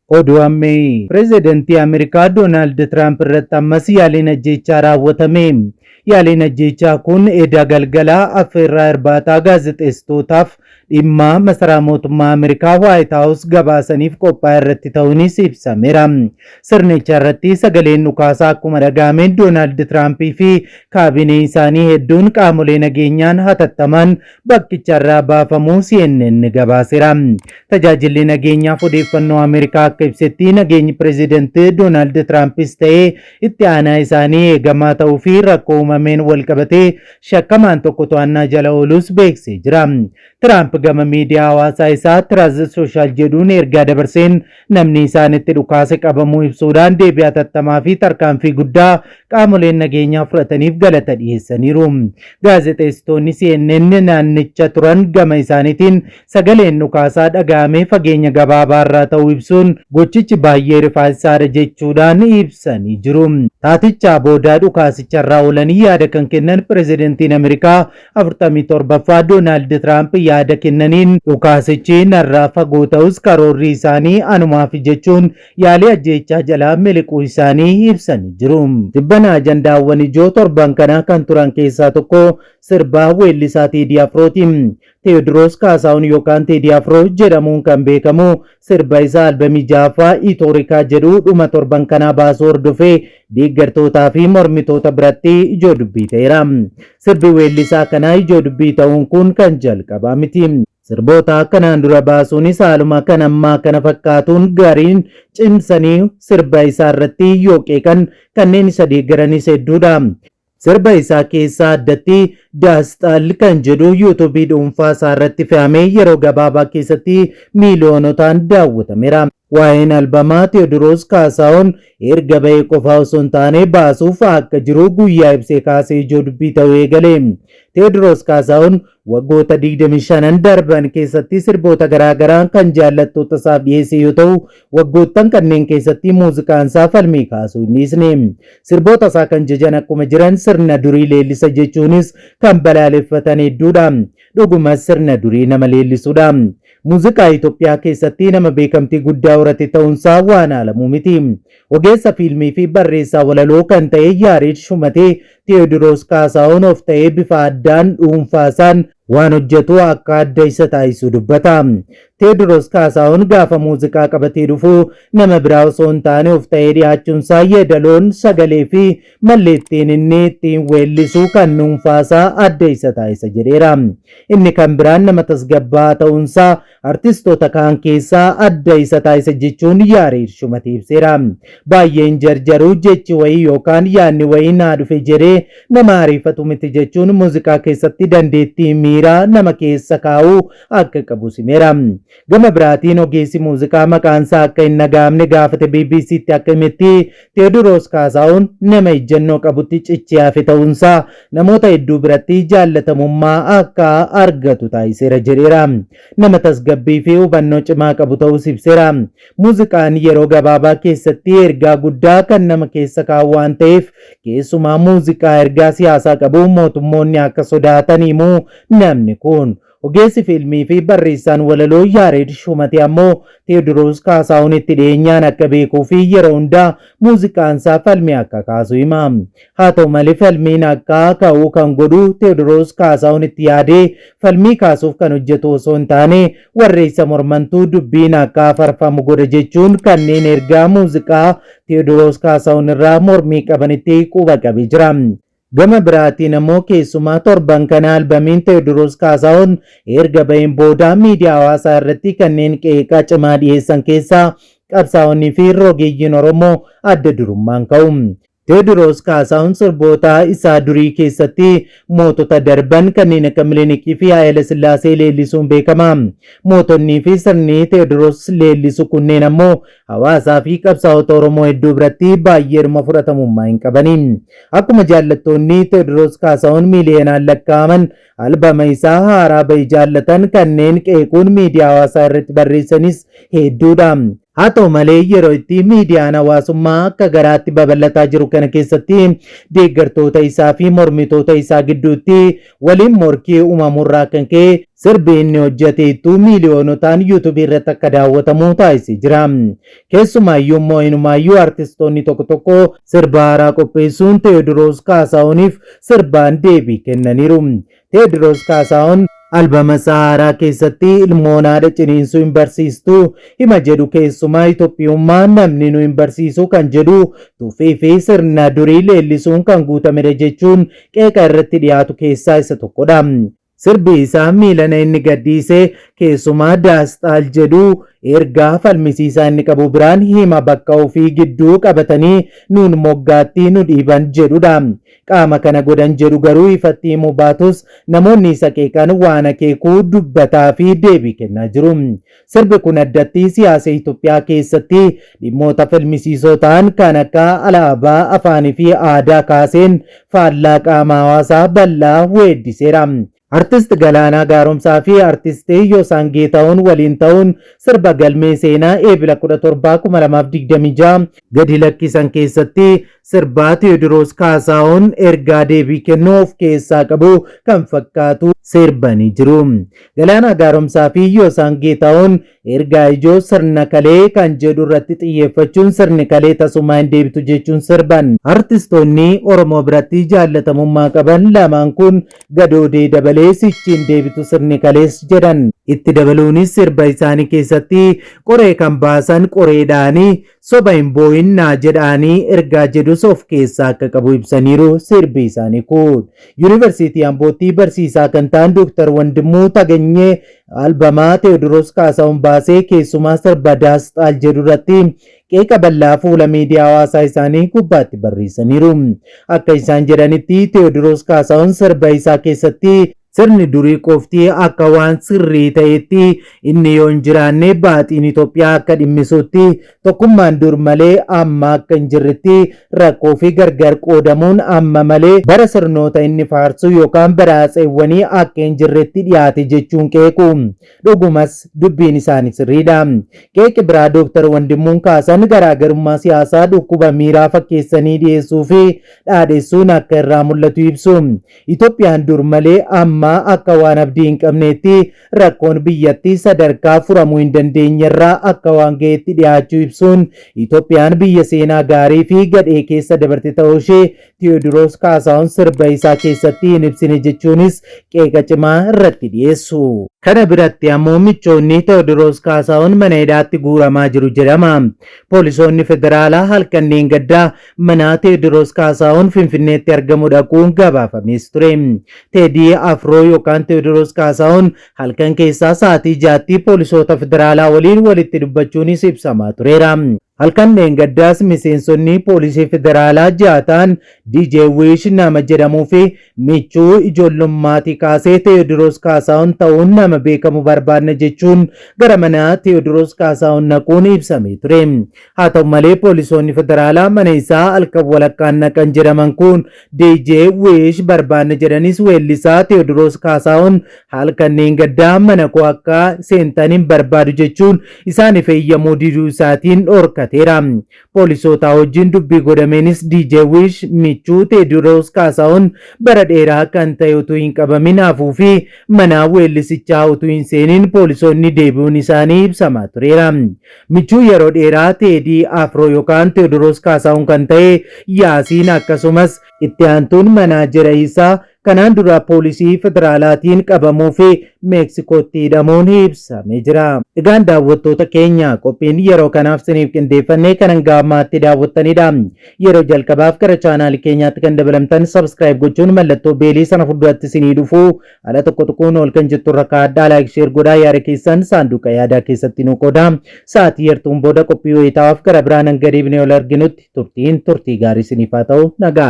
Oduu ammee Pireezidantii Ameerikaa Doonaald Tiraamp irratti ammas yaaliin ajjeechaa raawwatame. Yaaliin ajjeechaa kun eda galgalaa affeerraa irbaataa gaazexeessitootaaf dhimma masaraa mootummaa Ameerikaa Waayit Haawus gabaasaniif qophaa'e irratti ta'uunis ibsameera. Sirnicha irratti sagaleen dhukaasaa akkuma dhaga'ameen Doonaald Tiraampii fi kaabinee isaanii hedduun qaamolee nageenyaan hatattamaan bakkicharraa baafamuu CNN gabaaseera. Tajaajilli nageenyaaf odeeffannoo Ameerikaa akka ibsetti nageenyi pireezidantii Doonaald Tiraampis ta'ee itti aanaa isaanii eegamaa ta'uu fi rakkoo uumameen wal qabatee shakkamaan tokko to'annaa jala ooluus beeksisee jira. Tiraamp gama miidiyaa hawaasaa isaa Truth Social jedhuun ergaa dabarseen namni isaanitti dhukaase qabamuu ibsuudhaan deebii hatattamaa fi tarkaanfii guddaa qaamoleen nageenyaa fudhataniif galata dhiyeessaniiru. Gaazexeessitoonni CNN naannicha turan gama isaaniitiin sagaleen dhukaasaa dhaga'amee fageenya gabaabaa irraa ta'uu ibsuun gochichi baay'ee rifaasisaadha jechuudhaan ibsanii jiru. Taatichaa booda dhukaasicharraa oolanii yaada kan kennan pireezidantiin Ameerikaa 47ffaa Doonaald Tiraamp yaada kennaniin dhukaasichi narraa fagoo ta'us karoorri isaanii anumaaf jechuun yaalii ajjeechaa jalaa miliquu isaanii ibsanii jiru. Tibbana ajandaawwan ijoo torban kanaa kan turan keessaa tokko sirbaa weellisaa Teedii Afrooti. Teewodiroos Kaasaahun yookaan Teedii Afroo jedhamuun kan beekamu sirba isaa albamii ja'affaa Itoorikaa jedhu dhuma torban kanaa baasuu hordofee deeggartootaa fi mormitoota biratti ijoo dubbii ta'eera. Sirbi weellisaa kanaa ijoo dubbii ta'uun kun kan jalqabaa miti. Sirboota akkanaan dura baasuunis haaluma kan ammaa kana fakkaatuun gariin cimsanii sirba isaa irratti yoo qeeqan kanneen isa deeggaranis hedduudha. Sirba isaa keessaa addatti Daasxaal kan jedhu yuutuubii dhuunfaa isaa irratti fe'amee yeroo gabaabaa keessatti miiliyoonotaan daawwatameera. Waa'een albamaa Teewodiroos Kaasaahun erga bahee qofaa osoo hin taane baasuuf akka jiru guyyaa ibsee kaasee ijoo dubbii ta'uu eegale. Teewodiroos Kaasaahun waggoota 25 darban keessatti sirboota garaagaraa kan jaallattoota isaaf dhiyeesse yoo ta'u, waggoottan kanneen keessatti muuziqaan isaa falmii kaasuu hin dhiisne. Sirboota isaa kan jajan akkuma jiran sirna durii leellisa jechuunis kan balaaleffatan hedduudha. Dhugumas sirna durii nama leellisuudha. Muuziqaa Itoophiyaa keessatti nama beekamtii guddaa horate ta'uunsaa waan haalamuu miti. Ogeessa fiilmii fi barreessaa walaloo kan ta'e Yaareed Shumatee Teewodiroos Kaasaahun of ta'ee bifa addaan dhuunfaasaan waan hojjetu akka adda isa taasisu dubbata. Teewodiroos Kaasaahun gaafa muuziqaa qabatee dhufu nama biraa osoo hin taane of ta'ee dhiyaachuunsaa yeedaloon sagalee fi malleettiin inni ittiin weellisu kan dhuunfaasaa adda isa taasisa jedheera. Inni kan biraan nama tasgabbaa'aa ta'uunsaa artistoota kaan keessaa adda isa taasisa jechuun Yaareed Shumatee ibseera. Baay'een jarjaruu jechi wayii yookaan yaadni wayii naa dhufe jedhee nama ariifatu miti jechuun muuziqaa keessatti dandeettii miiraa nama keessa kaa'uu akka qabu himeera. Gama biraatiin ogeessi muuziqaa maqaansaa akka hin dhaga'amne gaafate BBCtti akka himetti Teewodiroos Kaasaahun nama ejjennoo qabutti cichee hafe ta'uunsaa namoota hedduu biratti jaallatamummaa akka argatu taasiseera jedheera. Nama tasgabbii fi hubannoo cimaa qabu ta'uus ibseera. Muuziqaan yeroo gabaabaa keessatti ergaa guddaa kan nama keessa kaa'u waan ta'eef keessumaa muuziqaa ergaa siyaasaa qabu mootummoonni akka sodaatan himu namni kun. Ogeessi fiilmii fi barreessaan walaloo Yaareed Shumatee ammoo Teewodiroos Kaasaahun itti dhiyeenyaan akka beekuu fi yeroo hundaa muuziqaansaa falmii akka kaasu hima. Haa ta'u malee falmiin akka ka'u kan godhu Teewodiroos Kaasaahun itti yaadee falmii kaasuuf kan hojjetu osoo hin taane warra isa mormantuu dubbiin akka afarfamu godha jechuun kanneen ergaa muuziqaa Teewodiroos Kaasaahun irraa mormii qabanitti quba qabee jira. Gama biraatiin ammoo keessumaa torban kana albamiin Teewodiroos Kaasaahun erga baheen booda miidiyaa hawaasaa irratti kanneen qeeqa cimaa dhiyeessan keessaa qabsaa'onnii fi rogeeyyiin Oromoo adda durummaan ka'u. Teewodiroos Kaasaahun sirboota isaa durii keessatti mootota darban kanneen akka Minilikii fi Haayila Sillaasee leellisuun beekama. Mootonnii fi sirni Teewodiroos leellisu kunneen ammoo hawaasaa fi qabsaa'ota Oromoo hedduu biratti baay'eedhuma fudhatamummaa hin qabani. Akkuma jaallattoonni Teewodiroos Kaasaahun miiliyoonaan lakkaa'aman albama isaa haaraa bahe jaallatan kanneen qeequun miidiyaa hawaasaa irratti barreessanis hedduudha. Haa ta'u malee yeroo itti miidiyaan hawaasummaa akka garaatti babal'ataa jiru kana keessatti deeggartoota isaa fi mormitoota isaa gidduutti waliin morkii uumamurraa kan ka'e sirbi inni hojjete ittuu miiliyoonotaan yuutuubii irratti akka daawwatamu taasisee jira. Keessumaayyuu immoo inumaayyuu artistoonni tokko tokko sirba haaraa qopheessuun Teewodiroos Kaasaahuniif sirbaan deebii kennaniiru. Teewodiroos Kaasaahun albama isaa haaraa keessatti ilmoon haadha ciniinsuu hin barsiistu hima jedhu keessumaa Itoophiyummaa namni nu hin barsiisu kan jedhu tuffii fi sirna durii leellisuun kan guutamedha jechuun qeeqa irratti dhiyaatu keessaa isa tokkodha. Sirbi isaa miilana inni gadhiise keessumaa Daasxaal jedhu ergaa falmisiisaa inni qabu biraan hima bakka ofii gidduu qabatanii nuun moggaatti nu dhiiban jedhudha. Qaama kana godhan jedhu garuu ifatti himuu baatus namoonni isa qeeqan waan akeekuu dubbataa fi deebii kennaa jiru. Sirbi kun addatti siyaasa Itoophiyaa keessatti dhimmoota falmisiisoo ta'an kan akka alaabaa, afaanii fi aadaa kaaseen faallaa qaama hawaasaa bal'aa weeddiseera. Artist Galaanaa Gaaromsaa fi Artist Yoosaan Geetahuun waliin ta'uun sirba galmee seenaa Eebila 17, 2026 gadi lakkisan keessatti sirbaa Teewodiroos Kaasaahun ergaa deebii kennuu of keessaa qabu kan fakkaatu sirbanii jiru. Galaanaa Gaaromsaa fi Yoosaan Geetahuun ergaa ijoo sirna kalee kan jedhu irratti xiyyeeffachuun sirni kalee tasumaa hin deebitu jechuun sirban. Artistoonni Oromoo biratti jaallatamummaa qaban lamaan kun gadoodee dabalee sichi hin deebitu sirni kalees jedhan. Itti dabaluunis sirba isaanii keessatti qoree kan baasan qoreedhaanii soba hin boo'innaa jedhaanii ergaa jedhus of keessaa akka qabu ibsaniiru sirbi isaanii kun. Yuunivarsiitii Ambootti barsiisaa kan ta'an Dr. Wandimmuu Taganyee albamaa Teewodiroos Kaasahuun baasee keessumaa sirba Daasxaal jedhu irratti qeeqa bal'aa fuula miidiyaa hawaasaa isaanii gubbaatti barreessaniiru. Akka isaan jedhanitti Teewodiroos Kaasahuun sirba isaa keessatti sirni durii qofti akka waan sirrii ta'etti inni yoo hin jiraanne baaxiin Itoophiyaa akka dhimmisutti tokkummaan dur malee amma akka hin jirretti rakkoo fi gargar qoodamuun amma malee bara sirnoota inni faarsu yookaan bara atseewwanii akka hin jirretti dhiyaate jechuun qeequ. Dhugumas dubbiin isaanii sirriidha. Qeeqi biraa Dooktar Wandimmuun kaasan garaagarummaa siyaasaa dhukkuba miiraa fakkeessanii dhiyeessuu fi dhaadhessuun akka irraa mul'atu ibsu. Itoophiyaan dur malee amma akka waan abdii hin qabneetti rakkoon biyyattii sadarkaa furamuu hin dandeenyerraa akka waan ga'etti dhiyaachuu ibsuun Itoophiyaan biyya seenaa gaarii fi gadhee keessa dabarte ta'uu ishee Teewodiroos Kaasaahun sirba isaa keessatti hin ibsine jechuunis qeeqa cimaa irratti dhiyeessu. Kana biratti ammoo michoonni Teewodiroos Kaasaahun mana hidhaatti guuramaa jiru jedhama. Poolisoonni federaalaa halkan dheengaddaa mana Teewodiroos Kaasaahun Finfinneetti argamu dhaquun gabaafamees ture. Teedii Afroo yookaan Teewodiroos Kaasaahun halkan keessaa sa'aatii 6tti poolisoota federaalaa waliin walitti dubbachuunis ibsamaa tureera. Halkan dheengaddaas miseensonni poolisii federaalaa 6 ta'an DJ Wish nama jedhamuu fi michuu ijoollummaatii kaasee Teewodiroos Kaasaahun ta'uun nama beekamu barbaadna jechuun gara mana Teewodiroos Kaasaahun naquun ibsamee ture. Haa ta'u malee poolisoonni federaalaa mana isaa halkan walakkaan naqan jedhaman kun DJ Wish barbaadna jedhanis weellisaa Teewodiroos Kaasaahun halkan dheengaddaa mana koo akka seentan hin barbaadu jechuun isaaniif eeyyamuu diduu isaatiin dhorkateera. Poolisoota wajjin dubbii godhameenis DJ Wish michuu Teewodiroos Kaasaahun bara dheeraa kan ta'e utuu hin qabamin hafuu fi mana weellisichaa utuu hin seenin poolisoonni deebi'uun isaanii ibsamaa tureera. Michuu yeroo dheeraa Teedii Afroo yookaan Teewodiroos Kaasaahun kan ta'e Yaasiin akkasumas itti aantuun manaajera isaa kanaan dura poolisii federaalaatiin qabamuu fi Meeksikootti hidhamuun ibsamee jira. Egaan daawwattoota keenya qophiin yeroo kanaaf siniif qindeeffannee kan hanga ammaatti daawwattanidha. Yeroo jalqabaaf gara chaanaalii keenyaatti kan dabalamtan subscribe gochuun mallattoo beelii sana fuulduratti sinii dhufu ala tokko tokkoon ol kan jettu irra kaa'adhaa like share godhaa yaada keessan saanduqa yaadaa keessatti nu qoodaa. Sa'aatii yartuun booda qophii wayitaawwaaf gara biraan hanga deebinee ol arginutti turtiin turtii gaarii siniif haa ta'u nagaa.